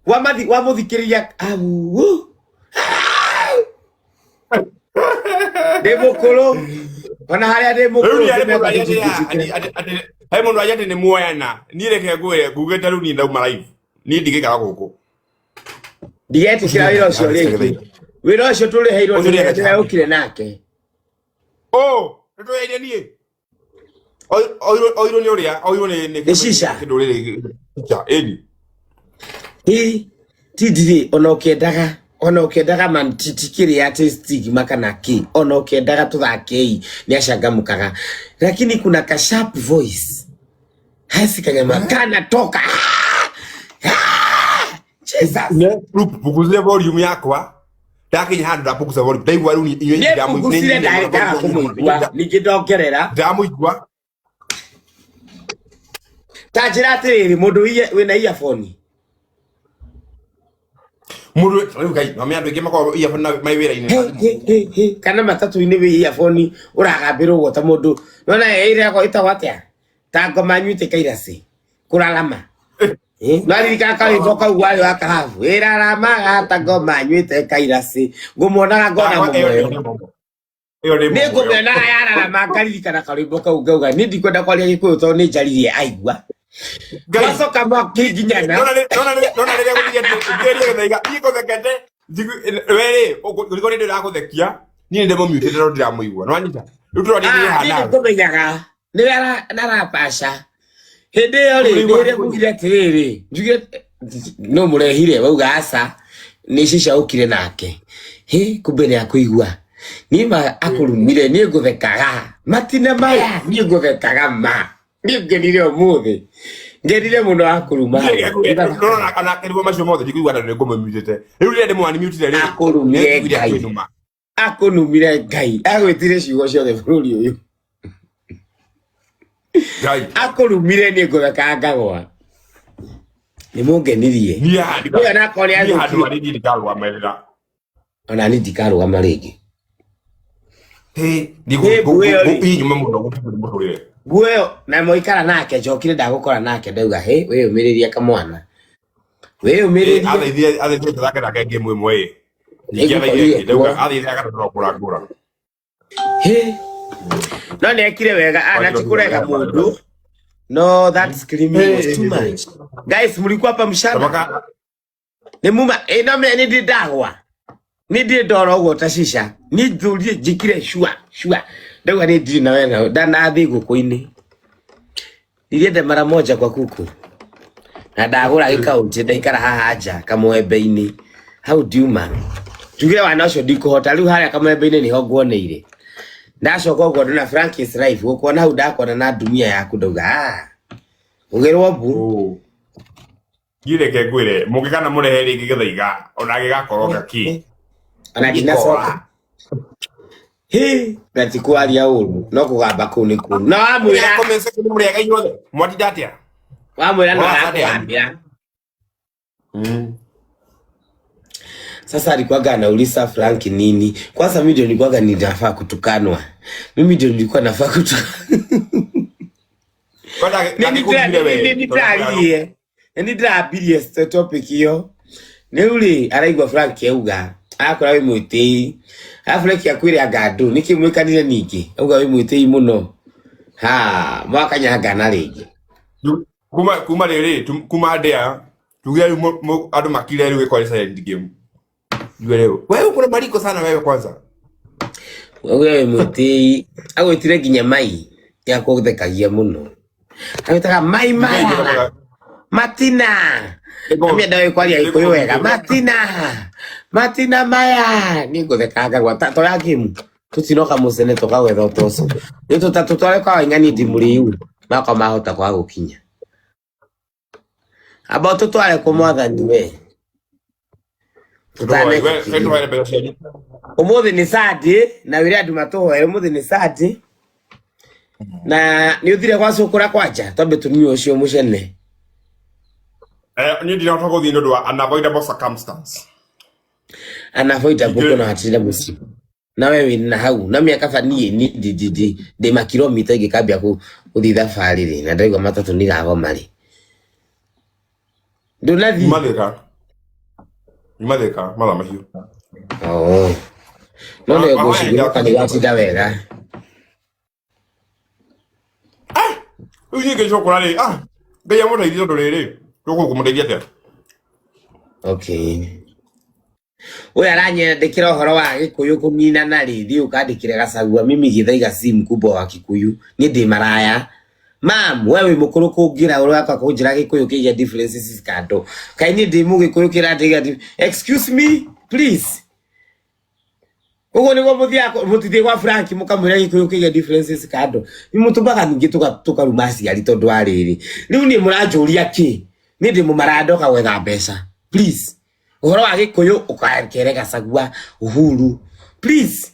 Wamathi wamũthikĩrĩria au. Ndĩ mũkũrũ. Ona harĩa ndĩ Rĩu mũkũrũ niĩ harĩ mũndũ ndĩmeka aria ndingĩthikĩrĩria. he mũndũ aria atĩ nĩ muoyana. Niĩ reke ngwĩre ngugĩte rĩu niĩ ndauma live. Niĩ ndingĩikara gũkũ. Ndigetĩkĩra wĩra ũcio rĩngĩ. Wĩra ũcio tũrĩheirwo Ũcio nĩ nĩwe ũkire nake. Oh, nĩ tũyaire niĩ. Oirwo nĩ ũrĩa, oirwo nĩ Nĩ shisha. kĩndũ rĩrĩ. Shisha, ĩni. Hi, ti ndirĩ ona ũkĩendaga ona ũkĩendaga man ti ti kĩrĩa atĩ stigma kana kĩ ona ũkĩendaga tũthakei nĩ acangamũkaga lakini kuna ka sharp voice hasi kanyama kanatoka. Ah! Ah! Jesus. Rĩu punguzie volume yakwa. Ndakinya handũ ndapunguza volume. Ndaigua rĩu inyuĩ Niĩ punguzire ndaga kũmũigua ningĩ ndongerera. Ndamũigua. Ta njĩra atĩrĩrĩ, mũndũ wĩna earphone. Mũndũ rĩu Ngai, no andũ aingĩ makoragwo earphone na marĩ wĩra-inĩ na He, thimũ. he, he, he. Kana matatũ-inĩ wĩ earphone ũragambĩrwo ũguo ta mũndũ nona ĩrĩa ĩtagwo atĩa ta ngoma nyuĩte kairacĩ kũrarama. Eh, no ririkana karwĩmbo kau warĩ wa kahabu ĩraramaga ta ngoma nyuĩte kairacĩ ngũmuonaga ngona Yakwa ĩyo mũmwe nĩ momo. Ĩyo nĩ nĩ momo ĩyo. ngũmĩonaga yararama ngaririkana karwĩmbo kau ngauga nĩ ndikwenda kwaria gĩkũyũ tondũ nĩ njaririe aigua. Ngai. Macoka makinginyana. Nona rĩrĩa gũthiĩ atĩ ũkĩria gĩthaiga, niĩ ngũthekete, we rĩ, ũngĩkorwo nĩ ndĩrakũthekia, niĩ nĩ ndĩmũmutĩte no ndiramũigua. Nĩwanyita? Rĩu tũrathiĩ Ah, niĩ hana. nĩngũmenyaga nĩwe arabaca hĩndĩ ĩyo rĩ Ũrĩigua nĩ rĩrĩa ngugire atĩrĩrĩ njugire no mũrehire wauga aca nĩ cica ũkire nake hĩ kumbe nĩ akũigua niĩ ma akũrumire niĩ ngũthekaga matina maya niĩ ngũthekaga ma niĩ ngenire ũmũthĩ ngenire mũno akũruma Nona ona kĩrĩgwo macio mothe ndikũigua na nĩ ngũmũmutĩte. Rĩu rĩrĩa ndĩmũunmutire rĩ, Akũrumire nĩnjiguire Ngai. akĩnuma. Akũnumire Ngai agwĩtire ciugo ciothe bũrũri ũyũ. Ngai. Akũrumire niĩ ngũtheka ngagwa nĩ mũngenirie. Niĩ handũ Ũyũ onakorwo nĩ niĩ handũ athũkirie. harĩ niĩ ndikarũgamĩrĩra. Ona niĩ ndikarũgama rĩngĩ. Hĩ, Hĩ, nguo ĩyo rĩ. niĩ nyume mũno gũtirĩ mũtũrĩre. Nguo ĩyo na moikara nake njokire ndagũkora nake ndauga hĩ wĩyũmĩrĩrie kamwana wĩyũmĩrĩrie. Athaithire athaithire tũthake nake ngĩmu ĩmwe ĩ. Ningĩ Nĩngũkorire athaithire ndauga kuo. athaithire agatũra kũra ngũra. Hĩ. No nĩ ekire wega ah, na ti kũrega mũndũ no that screaming was too much. Guys, mlikuwa hapa mchana? Tabaka Nĩ muma ĩ no me nĩ ndĩ ndagwa nĩ ndĩ ndora ũguo ta cica nĩ thũrie njikire shua shua ndauga nĩ ndirĩ na wena ndanathiĩ gũkũ-inĩ nilienda mara moja kwa kuku na ndagũra gĩkaunti ndaikara haha nja kamwembe-inĩ hau ndiuma njugire wana ũcio ndikũhota rĩu harĩa kamwembe-inĩ nĩho nguoneire ndacoka ũguo ndona Frank's life gũkuona hau ndakuona na ndumia yaku ndauga ah ũgĩrwo mbu. Oh. Niĩ reke ngwĩre mũngĩkana mũrehe rĩngĩ gĩthaiga ona gĩgakoroga kĩ. Ona ndinacoka hi na ti kwaria ũru no kũgamba kũu nĩ kũru na wamwĩra. Comment section mũrĩega inyuothe. Mwatinda atĩa? Wamwĩra no Mwatinda atĩa? arakũgambĩra. Sasa alikuwaga anauliza Frank nini? Kwanza mimi ndio nilikuwaga ninafaa kutukanwa. Mimi ndio nilikuwa nafaa kutukanwa. Kwenda ndakĩkũrumire we. Nĩ nĩndĩrambirie topic ĩyo rĩu rĩ araigua Frank auga akora wĩ mwĩtĩi arabu reke akwĩre anga ndũ nĩkĩ mwĩkanire ningĩ auga wĩ mwĩtĩi mũno ha mwakanyangana rĩngĩ. Kuma rĩrĩ kuma ndĩa tuge rĩu andũ makire rĩu ĩkorwo silent game. Juge rĩu wewe uko na mariko sana wewe kwanza. Auga wĩ mwĩtĩi agwĩtire nginya mai ya kũthekagia mũno agwĩtaga mai maya matina amĩenda wĩ kwaria gĩkũyũ wega matina matina maya niĩ ngũtheka ngagwa ta toya ngĩmu tũtinoka mũcene tũkagwetha ũtoco nĩ tũtatũtware kwa waing'ani ndimũrĩu makwa mahota kwaga gũkinya amba ũtũtware kũ mwathani we. Tũtware mbeca cianyu. Ũmũthĩ nĩ Sunday na wĩre andũ matũhoere ũmũthĩ nĩ Sunday na nĩ ũthire gwa cũkũra kwanja twambe tũnyue ũcio mũcene. Eh, niĩ ndinahota gũthiĩ nĩ ũndũ wa unavoidable circumstance. Unavoidable Ingĩ- kuna hatirĩ mũciĩ na we wĩ na hau na mĩaka ba niĩ ni ndi ndi ndi ndĩ makiromita ingĩkambia gũthiĩ thabarĩ rĩ na ndaigua matatũ nĩ iragoma rĩ ndũnathiĩ. Kuma Thĩka. Nyuma Thika mathaa macio. Oh. No nĩ Mahoya ngũcigũrũka nĩ watinda wega. Rĩu niĩ ngĩcokora rĩ, ah, Ngai amũteithie tondũ rĩrĩ, tũkũmũteithia atĩa? Okay. Ũyũ aranyandĩkĩra ũhoro wa Gĩkũyũ kũninana rĩ, thiĩ ũkandĩkĩre Gachagua, mimi Gĩthaiga si mkubwa wa Kikuyu, niĩ ndĩ maraya. Mam, we wĩ mũkũrũ kũngĩra ũraka kũnjĩra Gĩkũyũ kĩgĩa differences kando. Kaĩ niĩ ndĩ mũgĩkũyũ kĩrandĩga Excuse me, please. Ũguo nĩguo mũthiaga mũtithiĩ gwa Frank mũkamwĩra Gĩkũyũ kĩgĩa differences kando. Nĩ mũtũmaga ningĩ tũkaruma aciari tondũ wa rĩrĩ. Rĩu niĩ mũranjũria kĩ? Niĩ ndĩ mũmaraya ndoka gwetha mbeca. Please. Ũhoro wa Gĩkũyũ ũkakere Gachagua, Uhuru. Please.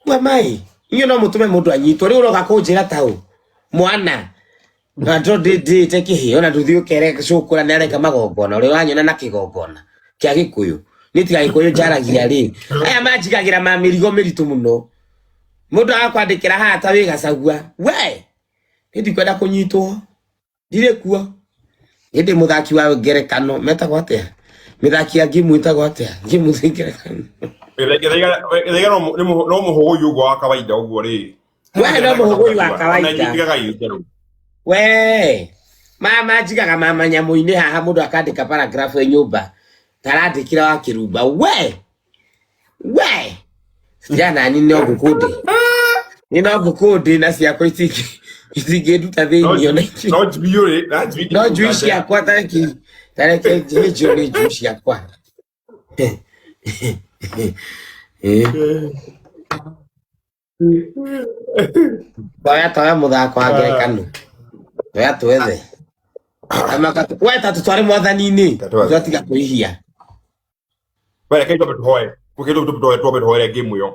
Who am I? Inyuĩ no mũtũme mũndũ anyitwo. Rĩu ũroka kũnjĩra ta ũ? Mwana. Na ndo ndĩte kĩheo na ndũthiĩ ũkere cũkũra nĩ areka magongona. Ũrĩa ũranyona na kĩgongona kĩa Gĩkũyũ. Niĩ tiga Gĩkũyũ njaragia rĩ. Aya manjigagĩra ma mĩrigo mĩritũ mũno. Mũndũ agakwandĩkĩra haha ta wĩ Gachagua. We! Niĩ ndikwenda kũnyitwo. Ndirĩ kuo. Niĩ ndĩ mũthaki wa ngerekano. Metagwo atĩa? Mĩthaki ya ngimu ĩtagwo atĩa? Ngimu nĩ ngerekano. Gĩthaiga no mũhũgũi ũguo wa kawaida ũguo rĩ. We no mũhũgũi wa Ona kawaida. inyuĩ tigagai itherũ. We mama njigaga mama nyamũ-inĩ haha mũndũ akandĩka paragraph e nyũmba tarandĩkĩra wa kĩrumba we we ciana nĩ no ngũkũ ndĩ nĩ no ngũkũ ndĩ na ciakwa itingĩnduta thĩinĩ ona ingĩ. No njui ũrĩ, na njui No njui ciakwa tareke tareke njui nĩ njui ciakwa. Eh. Toya toya mũthako wa ngerekano. Toya twethe. Amaka we ta tutware mwathani-inĩ. Tatwethe. Twatiga kwĩhia. We reke twambe tũhoe. Reke twambe tũhoere game ĩyo.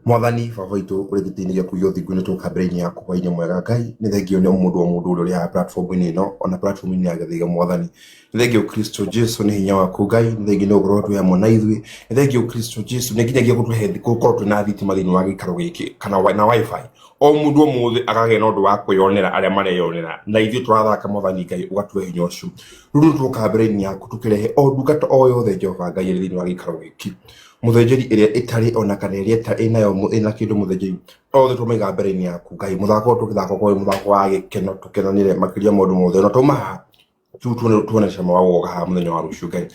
Mwathani baba witũ ũrĩ gĩtĩ-inĩ gĩaku gĩa ũthingu nĩ tũka mbere-inĩ yaku hwainĩ mwega. Ngai nĩ thengio nĩ mũndũ o mũndũ ũrĩa ũrĩ haha platform-inĩ ĩno ona platform-inĩ ya Gĩthaiga Mwathani. Nĩ thengio Kristo Jesu nĩ hinya waku Ngai, nĩ thengio nĩ gũkorwo twĩ hamwe na ithuĩ, nĩ thengio Kristo Jesu nĩ nginyagia gũtũhe gũkorwo twĩna thitima thĩinĩ wa gĩikaro gĩkĩ kana na wifi. O mũndũ o mũthĩ akagĩa na ũndũ wa kwĩyonera arĩa mareyonera na ithuĩ tũrathaka Mwathani Ngai ũgatũhe hinya ũcio. Rĩu nĩ tũroka mbere-inĩ yaku tũkĩrehe o ndungata o yothe Jehova Ngai ĩrĩ thĩinĩ wa gĩikaro gĩkĩ. Mũthĩnjĩri ĩrĩa ĩtarĩ ona kana ĩrĩa ĩnayo ĩna kĩndũ mũthĩnjĩri othe tũmaiga mbere-inĩ yaku Ngai. Mũthako ũyũ tũgĩthaka ũkorwo wĩ mũthako wa gĩkeno tũkenanĩre makĩria maũndũ mothe ona twauma haha tuone cama wa gũgoka haha mũthenya wa rũciũ Ngai.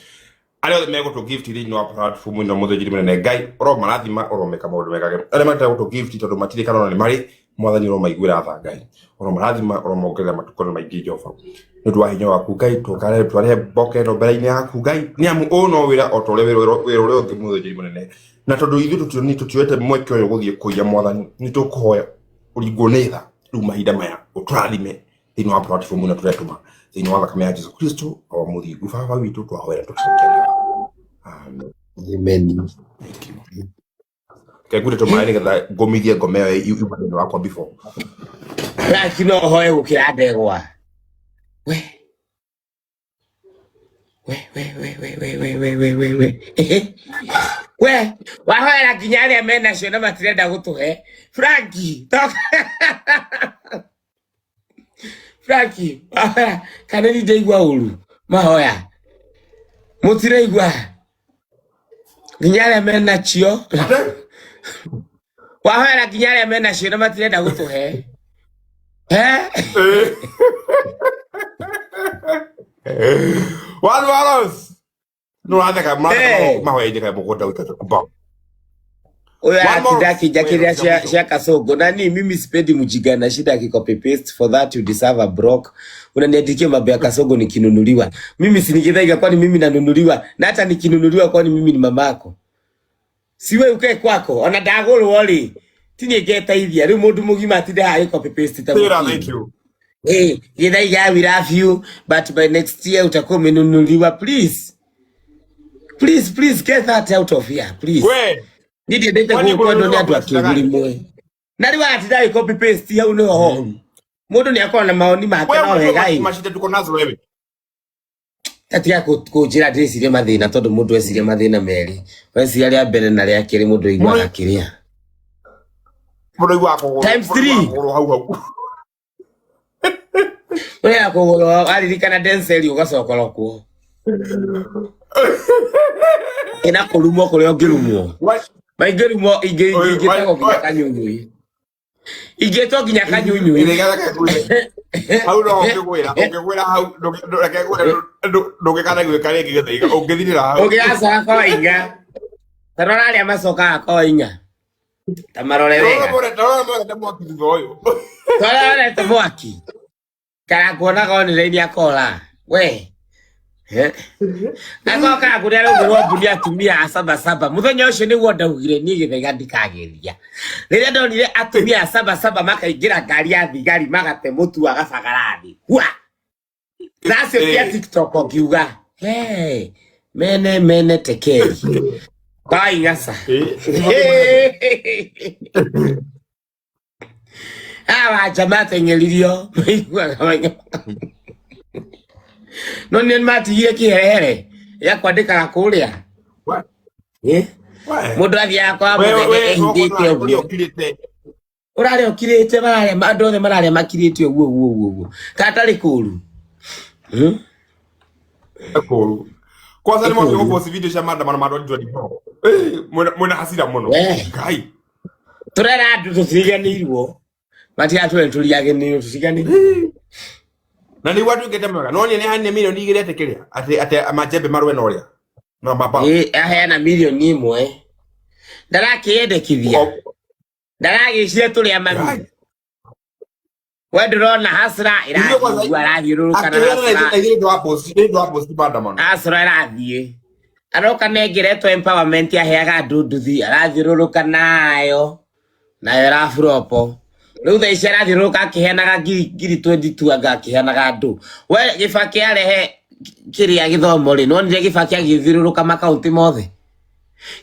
Arĩa othe megũtũ gift thĩinĩ wa platform ĩno mũthĩnjĩri mũnene Ngai ũromarathima ũromeka maũndũ mega. Arĩa matarĩ gũtũ gift tondũ matirĩ kana ona nĩ marĩ Mwathani ũromaiguĩra tha Ngai, ũromarathima ũromongerera matukũ na maingĩ Jehova nĩ ũndũ wa hinya waku Ngai. Tũkarehe twarehe mboka ĩno mbere-inĩ yaku Ngai, nĩ amu ũyũ no wĩra o ta ũrĩa wĩra ũrĩa ũngĩ mũthĩnjĩri mũnene, na tondũ ithuĩ tũtioete mweke ũyũ gũthiĩ kũiya Mwathani, nĩ tũkũhoya ũringwo nĩ tha rĩu mahinda maya ũtũrathime thĩinĩ wa platform ĩno tũretũma thĩinĩ wa thakame ya Jesu Kristo o mũthingu baba witũ twahoera tũcokia ngatho. Amen. Amen. Thank you. Reke ngure tũmaĩ nĩgetha ngũmithie ngoma ĩyo yuma thĩinĩ wakwa before. Frank no hoe gũkĩra ndegwa. We we we we we we we we we we we Ehe. We wahoera nginya arĩa menacio na matirenda gũtũhe. Franki toka. Franki wahoera kana ni ndaigua ũru mahoya mũtiraigua nginya arĩa menacio. Ate? Wahoera nginya arĩa menacio na matirenda gũtũhe. Eh? One Wallace. No ũratheka mũratheka Eh. mahoya-inĩ kaĩ mũgũnda ũikate kumba. Huyo One more. atinda akijakiria Wait, cia mwisho. cia kasongo na ni mimi sipendi mjinga na shida akicopy paste, for that you deserve a block. Unaniandikia mambo ya kasongo nikinunuliwa. Mimi si nikithaiga, kwani mimi nanunuliwa? Na hata nikinunuliwa, kwani mimi ni mamako? Si wewe ukae kwako ona ndagũrwo rĩ ti niĩ ngeteithia. Rĩu mũndũ mũgima atinde haha agĩcopy paste ta Sarah, mũkindi. thank you. Hey, Githaiga, we love you, but by next year utakuwa umenunuliwa. Please. Please, please get that out of here, please. We, Niĩ ndiendete kwani kwendwo nĩ kũnunuliwa andũ akĩgu kũracindagani? rĩmwe. Na rĩu aratinda agĩ copy paste hau nĩho horu. Mũndũ nĩ akorwo na mawoni make Wewe no unajua wega ĩ. mashida tuko nazo wewe. Tatiga kũnjĩra ndĩcirie mathĩna tondũ mũndũ eciria mathĩna merĩ. Weciria rĩa mbere na rĩa kerĩ mũndũ aiguaga Mũndũ kĩrĩa. mũndũ aiguaga kũgũrũ Times mũndũ aiguaga 3. kũgũrũ hau hau. Ũrĩa kũgũrũ aririkana Denzel ũgacokorokwo. Ĩna kũrumwo kũrĩa ũngĩrumwo. Maingĩrumwo ingĩtagwo nginya kanyunyui. Ingĩtwo nginya kanyunyui. Hau no ũngĩgwĩra, ũngĩgwĩra hau, reke ngwĩre, ndũngĩkana gwĩka rĩngĩ Gĩthaiga, ũngĩthirĩra hau. Ũngĩgacoka koiga. Ta rora arĩa macokaga koiga. Ta marore wega. Tarora morete mwaki thutha ũyũ. Tarora morete mwaki. Kana kuonaga online akora. We. Akorwo karaku nĩ araugĩrwo mbu nĩ atumia a saba saba. Mũthenya ũcio nĩguo ndaugire niĩ Gĩthaiga ndikageria. Rĩrĩa ndonire atumia a saba saba makaingĩra ngari ya thigari magate mũtu wa gabagarathi. Hua! Nacio cia TikTok ngiuga, hey, mene mene tekeri. Kai ng'aca. Aya wanja mateng'eririo maiguaga no nĩ matigire kĩherehere gĩa kwandĩkaga kũrĩa. Eh? Mũndũ athiaga kwa mũthenya ehithĩte ũguo ũrarĩa ũkirĩte mararĩa andũ othe mararĩa makirĩte ũguo ũguo ũguo ũguo katarĩ kũru. Hmm? Kũru kwanza Nĩ nĩ mwambia kũru. gũpost video cia maandamano ma 2024. Eh, mwĩna hasira mũno. We. Ngai. Tũrera andũ tũtiriganĩirwo matigatwĩre tũriganĩirwo tũtiganĩirwo. Na nĩguo atuĩkĩte mwega no nĩ aheanire mirioni 2 atĩ kĩrĩa atĩ majembe marũe na ũrĩa na mabao. Ĩ, aheana mirioni 1 ndarakĩyendekithia ndaragĩcire tũrĩa mami. Ngai. We ndũrona hasra Ithuĩ kwanza- ĩrathiĩ ũguo arathiũrũrũka na Akĩheana hasra. na ithuĩ ndwapost ithuĩ ndwapost maandamano. Hasra ĩrathiĩ aroka nengeretwo empowerment aheaga andũ nduthi arathiũrũrũka nayo nayo ĩraburopo rĩu thaa ici arathiũrũrũka akĩheanaga ngiri ngiri 22 anga akĩheanaga andũ. We Gĩbakĩ arehe kĩrĩa gĩthomo rĩ nĩwonire Gĩbakĩ agĩthiũrũrũka makaũntĩ mothe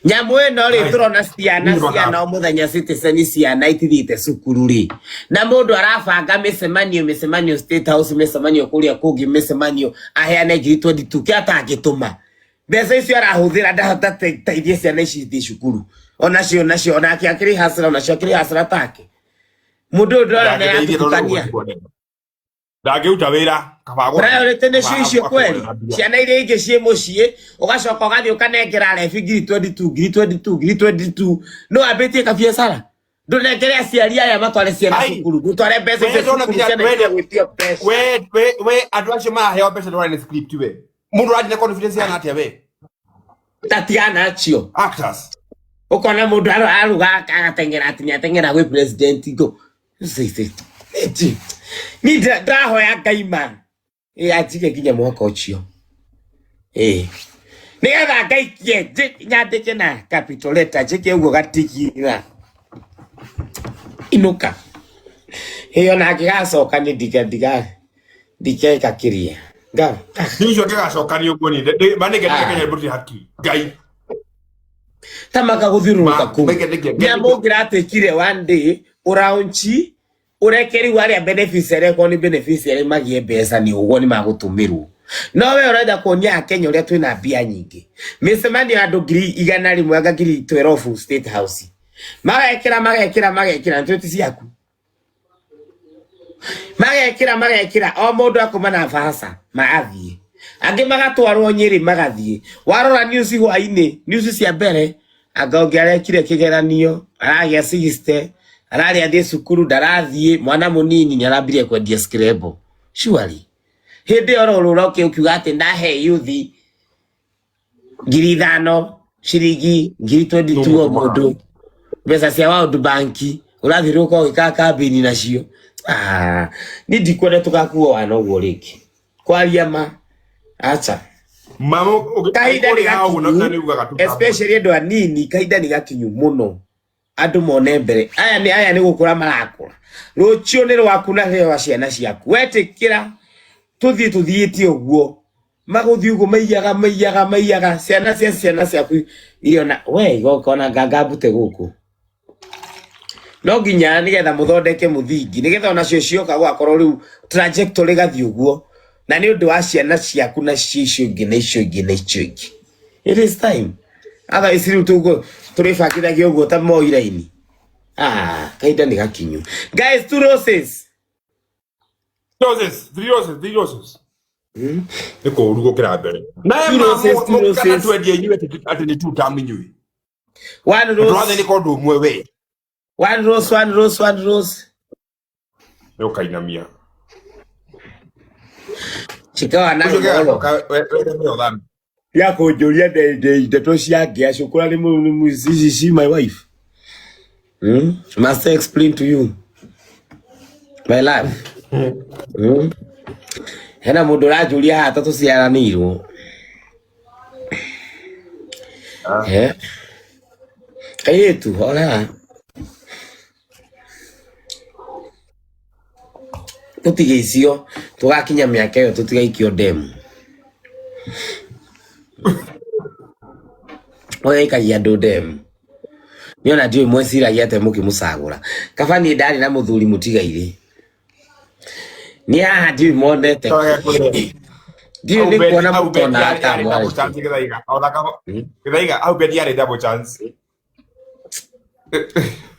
nyamũ ĩno rĩ Ai. tũrona ciana Niĩ ciana o mũthenya citizen ciana itithiĩte cukuru rĩ na mũndũ arabanga mĩcemanio mĩcemanio State House mĩcemanio kũrĩa kũngĩ mĩcemanio aheane ngiri 22 kĩa atangĩtũma mbeca icio arahũthĩra ndahota teithie ciana ici ithiĩ cukuru onacio nacio onake akĩrĩ hasra onacio akĩrĩ hasra take mũndũ ũyũ ndĩrona nĩ Ndangĩteithia tondũ aratukania. ũguo ndangĩruta wĩra kaba agũre. Priority nĩ Kaba icio kweli akũgũrĩra mbia. Ciana iria ingĩ ciĩ mũciĩ ũgacoka ũgathiĩ ũkanengera rebi ngiri 22 ngiri 22 ngiri 22 no ambĩtie kabiacara ndũnengere aciari aya matware ciana Ai. cukuru ndũtware mbeca We icio ndona cukuru nginya ciana we itige gwĩtio mbeca. We andũ acio maraheo mbeca ndwara nĩ script we. Mũndũ ũrathiĩ na confidence yana atĩa we? Tatiana acio Actors. Ũkona mũndũ aruga agateng'era atĩ nĩateng'era gwĩ president go ni ndahoya Ngai ma ĩ anjige nginya mwaka ũcio ĩ nĩgetha ngaikie nyandĩke na capital letter njĩke ũguo gatigina inũka ĩ ona angĩgacoka nĩ ndiga ndiga ndikeka kĩrĩa nga Nĩ ũcio angĩgacoka nĩ ũguo niĩ ma nĩ ngendete Kenya mbũtĩ haki. Ngai. Ta makagũthiũrũrũka Ma kũu nĩ nyamũ ũngĩratĩkire one day ũraunchi ũreke rĩu arĩa beneficiary akorwo nĩ beneficiary magĩe mbeca nĩ ũguo nĩ magũtũmĩrwo no we ũrenda kuonia akenya ũrĩa twĩna mbia nyingĩ mĩcemanio ya andũ 100,000 anga 12,000 State House magekĩra magekĩra magekĩra nĩ ti ciaku magekĩra magekĩra o mũndũ akuma na baca magathiĩ angĩ magatwarwo Nyĩrĩ magathiĩ warora news hwainĩ news cia mbere anga ũngĩ arekire kĩgeranio aragĩa 60 ararĩ athiĩ cukuru ndarathiĩ mwana mũnini nĩ arambirie kwendia scrabble surely hĩndĩ ĩyo ũrũra ũkiuga atĩ ndahe yuthi 5,000 ciringi ngiri 22 o mũndũ mbeca cia World Bank ũrathiũrũrũka ũgĩkaga kambĩini nacio. Ah, niĩ ndikwenda tũgakuo wana ũguo rĩngĩ kwaria ma aca. Mama Kahinda nĩ ũngĩkũrĩ haha ũguo na gakinyu nĩ ugaga tu especially andũ anini kahinda nĩ gakinyu mũno andũ mone mbere aya nĩ gũkũra marakũra rũciũ nĩ rwaku na rwa ciana ciaku wetĩkĩra tũthiĩ tũthiĩte ũguo magũthiĩ ũguo maiyaga maiyaga maiyaga ciana cia ciana ciaku iriona we igongona nganga mbute gũkũ no nginya nĩgetha mũthondeke mũthingi nĩgetha onacio cioka gũgakorwo rĩu trajectory gathiĩ ũguo na nĩ ũndũ wa ciana ciaku na cio icio ingĩ na icio ingĩ na icio ingĩ. It is time otherwise rĩu tũrĩbangithagia ũguo ta moi raini. Ah, kahinda nĩ gakinyu guys. Two roses. Roses, three roses, three roses. Nĩ kũũru gũkĩra mbere. Na Two roses, two mũkana roses. twendie inyuĩ atĩ nĩ two term inyuĩ. One Na rose, tũrathĩnĩka ũndũ ũmwe we. one rose, one rose, one rose. Nĩ ũkainamia. Chikawa na Ũcio rũgoro. gĩgacoka wende ũthame. Ya kũnjũria ndeto cia ngĩa cukura nĩ she my wife. Must I explain to you my love? Hena mũndũ ũranjũria haha ta tũciaranĩirwo. Ah. Eh? Kairĩtu, horera. Tũtige icio, tũgakinya mĩaka ĩyo tũtigaikio ndemu. Ũyũ aikagia andũ ndemu. Niĩ ona ndiũĩ mweciragia atĩa mũkĩmũcagũra. Kaba niĩ ndarĩ na mũthuri mũtigairĩ. Niĩ haha ndiũĩ monete. Ndiũĩ nĩ kuona mũtonaga ta mwarĩki. Gĩthaiga hau Bedi yarĩ double chance.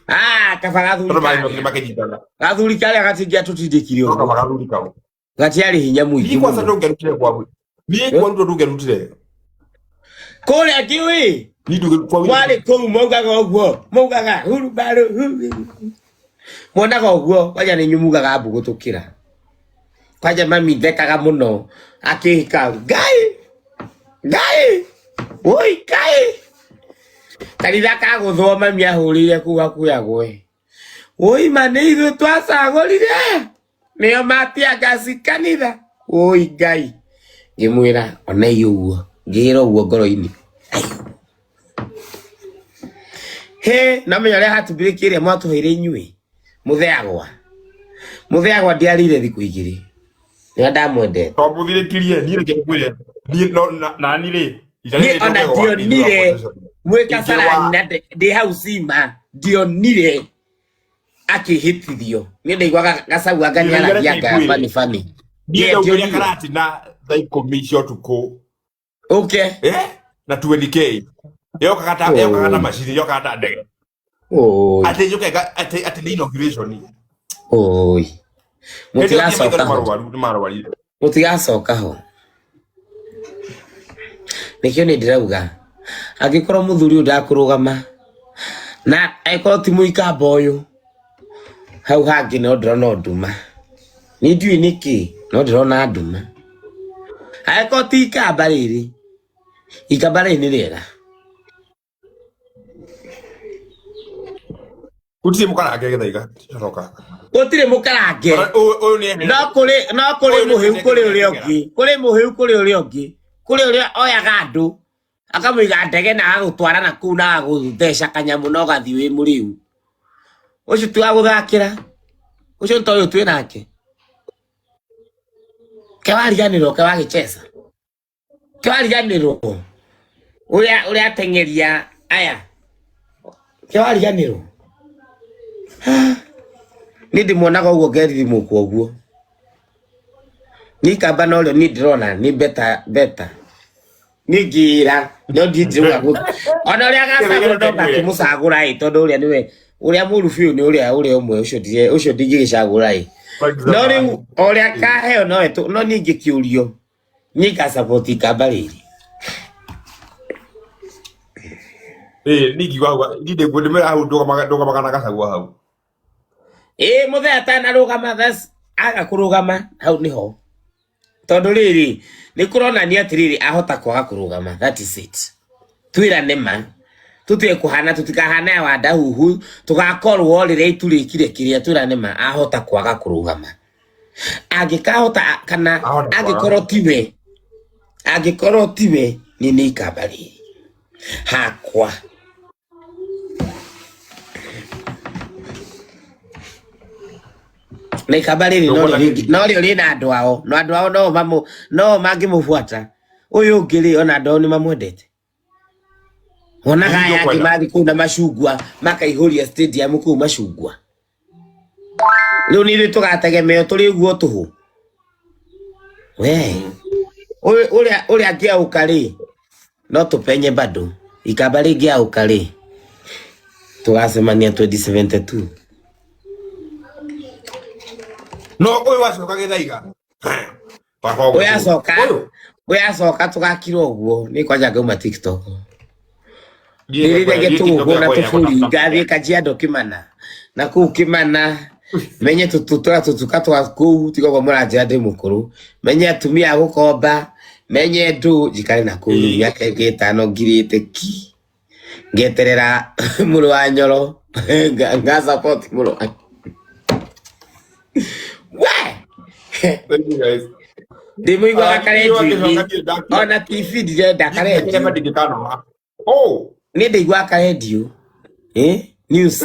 Ah, kaba gathuri Tondũ marĩ karĩa. makĩnyitana. Gathuri karĩa gatingĩatũtindĩkire No kaba ũguo. gathuri kau. Gatiarĩ hinya mũingĩ Niĩ kwanza mũno. ndũngĩarutire kwa Niĩ kwa Ruto ndũngĩarutire. Kũrĩa kĩũĩ Niĩ ndũngĩ kwa mwarĩ kũu maugaga ũguo maugaga hurubarũ muonaga ũguo kwanja nĩ inyuĩ mugaga mbu gũtũkĩra kwanja mami thekaga mũno akĩhika ngai ngai woi ngai kanitha kagũthwo mami ahũrĩire kũu hakuhĩ agwe woi ma nĩ ithuĩ twacagũrire nĩo matiangasi kanitha woi ngai ngĩmwĩra onei ũguo ngĩĩra ũguo ngoro-inĩ he na menya ũrĩa hatubirĩki ĩrĩa mwatũheire inyuĩ mũtheagwa mũtheagwa ndiarĩire thikũ igĩrĩ nĩo ndamwendete Twamũthirĩkirie niĩ reke ngwĩre niĩ no nani rĩ ita niĩ rĩrĩ ona ndũngĩgwa nĩ ithuĩ ndionire opposition. mwĩ Ingĩgwa kasarani na ndĩ hau cima ndionire akĩhĩtithio niĩ ndaiguaga gacau anga Gĩthaiga reke nĩaragia anga ngwĩre bani bani niĩ niĩ ndaumĩria ndionire karatina thaa ikũmi cia ũtukũ ũke eh na 20k yokaga ta yokaga ta Oi, macini yokaga ta ndege oi, atĩ njũke atĩ atĩ nĩ inauguration oi. hĩndĩ ĩyo nginya maitho Mũtigacoka nĩ ho marwaru nĩ marwarire mũtigacoka ho nĩkĩo nĩ ndĩrauga angĩkorwo mũthuri ũyũ ndakũrũgama na angĩkorwo ti mũikamba ũyũ hau hangĩ no ndĩrona nduma niĩ ndiũĩ nĩkĩ no ndĩrona nduma angĩkorwo ti ikamba rĩrĩ ikamba rĩrĩ nĩ rĩega gũtirĩ mũkarange gĩthaiga coka gũtirĩ mũkarange Ona ũyũ ũyũ nĩ eherete no kũrĩ no kũrĩ ũyũ nĩ mũhĩu eherete kũrĩ ũrĩa kĩgera ũngĩ kũrĩ mũhĩu kũrĩ ũrĩa ũngĩ kũrĩ ũrĩa oyaga andũ akamũiga ndege na agagũtwara na kũu na agagũtheca kanyamũ na ũgathiĩ wĩ mũrĩu ũcio ti wa gũthakĩra ũcio nĩ ta ũyũ twĩ nake kewariganĩrwo kewagĩcheza kewariganĩrwo ũrĩa ũrĩa ateng'eria aya kewariganĩrwo niĩ ndĩmuonaga ũguo ngeririmũkwo ũguo niĩ ikamba norĩo niĩ ndĩrona nĩ beta beta niĩ ngĩra no ndiĩ ndĩrauga ona ũrĩa Gĩthaiga agacagũra reke no ngwĩre ngakĩmũcagũra ĩ tondũ ũrĩa nĩwe ũrĩa mũru biũ nĩ ũrĩa ũrĩa ũmwe ũcio ũcio ndingĩgĩcagũra ĩ no rĩu ũrĩa kaheo nowe no niĩ ingĩkĩũrio niĩ ngasupport ikamba rĩrĩ ĩĩ niĩ ngiuga hau niĩ ndĩmwĩra hau ndũgamaga na gacagua hau ĩ mũthee atanarũgama aga kũrũgama hau nĩho tondũ rĩrĩ nĩ kũronania atĩrĩrĩ ahota kwaga kũrũgama that is it twĩrane ma tũtige kũhana tũtikahana ya wandahuhu tũgakorwo rĩrĩa itu rĩkire kĩrĩa twĩrane ma ahota kwaga kũrũgama angĩkahota kana ahota kwaga angĩkorwo tiwe angĩkorwo tiwe niĩ nĩ ikamba rĩrĩ hakwa na ikamba rĩrĩ no ndũkuona rĩo rĩngĩ- no rĩo rĩna andũ ao no andũ ao no mamũ no mangĩmũbuata ũyũ ũngĩ rĩ ona andũ ao nĩ mamwendete wonaga Niĩ aya angĩ ndũkwenda mathiĩ kũu na macungwa makaihũria stadium kũu macungwa rĩu nĩ ithuĩ tũgategemeo tũrĩ ũguo tũhũ we ũrĩa ũrĩa angĩaũka rĩ no tũpenye bado ikamba rĩngĩaũka rĩ tũgacemania 2072 no ũyũ wacoka gĩthaiga Baba wa Ũyũ acoka Ũyũ. Ũyũ acoka tũgakira ũguo nĩ kwanja ngauma TikTok. Niĩ Ndĩrĩrege niĩ TikTok tũgũkũ na yakwa yakwa tũburi ngathiĩ Kajiado Kĩmana na kũu Kĩmana menye tũtũra tũtuka twa kũu tiga ũguo mũranjĩra ndĩ mũkũrũ menye atumia a gũkomba menye ndũ njikare na kũu rĩu mĩaka ĩngĩ ĩtano ngirĩte ki ngeterera mũrũ wa Nyoro nga support mũrũ wa we. Thank you guys. Ndĩmũiguaga Ah, niĩ karendio-inĩ wangĩcoka niĩ ndakira. ona TV ndirenda Niĩ karendio. ndingĩkanoga. Oh. Nĩ ndaiguaga karendio eh news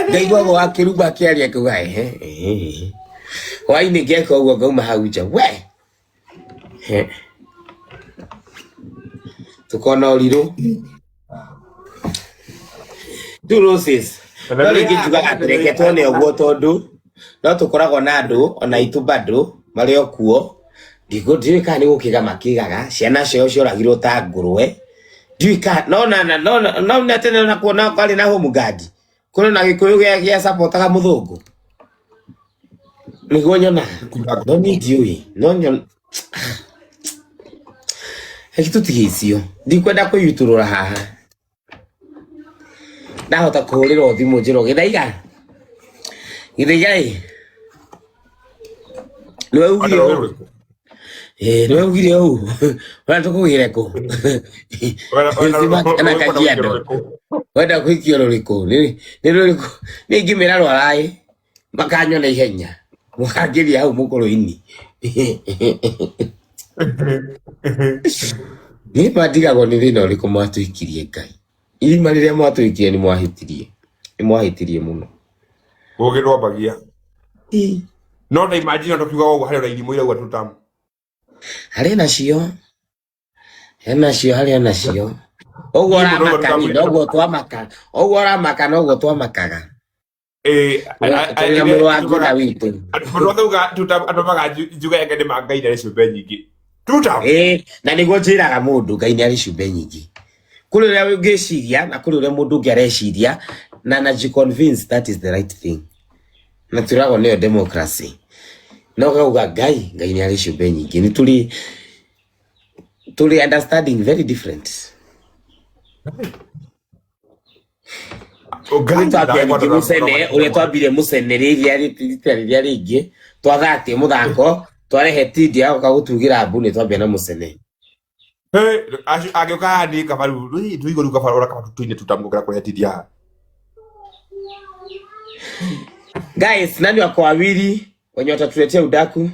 ndaiguaga wa kĩrumba akĩaria akiuga ehe ehe ehe. Hwainĩ ngeka ũguo ngauma hau nja we. He. Tukona ũrirũ two roses no rĩngĩ njugaga atĩ reke tuone ũguo tondũ no tũkoragwo na andũ ona itũ bado marĩ o kuo ndiũĩ kana nĩ gũkĩga makĩgaga ciana ciao cioragirwo ta ngũrwe ndiũĩ kana no na na no na no na tene na kuona kwarĩ na home guard kũrĩ na gĩkũyũ gĩa supportaga mũthũngũ nĩguo nyonaga no niĩ ndiũĩ no nyon reke tũtige icio ndikwenda kwĩyutũrũra haha ndahota kũhũrĩrwo thimũ njĩrwo gĩthaiga gĩthaiga ĩ nĩwe ugire ũũ. Ĩ, nĩwe ugire ũũ ũrĩa tũkũgĩre kũ kana Kajiado wenda kũikio rũrĩkũ nĩ rũrĩkũ nĩ ingĩmĩra rwaraĩ makanyona ihenya mũkangĩria hau mũkũrũ-inĩ niĩ mandigagwo nĩ thĩna ũrĩkũ mwatũikirie Ngai irima rĩrĩa mwatũikirie nĩ mwahĩtirie nĩ mwahĩtirie mũno. Ũgĩ ndwambagia. No ta imagine tũkiuga ũguo harĩ ona irimũ irauga tutamu. Harĩ nacio he nacio harĩ onacio ũguo Niĩ mũndũ ũrauga ũramaka tutamu niĩ noguo twamaka ũguo ũramaka noguo twamakaga. Eh, Tũrĩ na mũrũ wa ngina witũ. Mũndũ wothe uga tutamu atũmaga njuge enge nĩ ma Ngai ndarĩ ciũmbe nyingĩ. Tutamu. Ĩĩ, na nĩguo njĩraga mũndũ Ngai nĩ arĩ ciũmbe nyingĩ kũrĩ ũrĩa ũngĩciria na kũrĩ ũrĩa mũndũ ũngĩ areciria na naji convince that is the right thing na twĩragwo nĩyo democracy no gauga Ngai Ngai nĩ arĩ ciũmbe nyingĩ nĩ tũrĩ understanding very different. Ngai Nĩ twambia ndagwatha ningĩ mũcene ũrĩa twambire mũcene rĩrĩa rita rĩrĩa rĩngĩ twathatie mũthako twarehe tindi agoka gũtugĩra mbu nĩ twambia na mũcene. Angĩũka haha niĩ kaba rĩu tũigua rĩu kaba ora kaba tũine tutamũkĩra kũrĩa tindi haha. Guys, nani wako wawili wenye watatuletea udaku?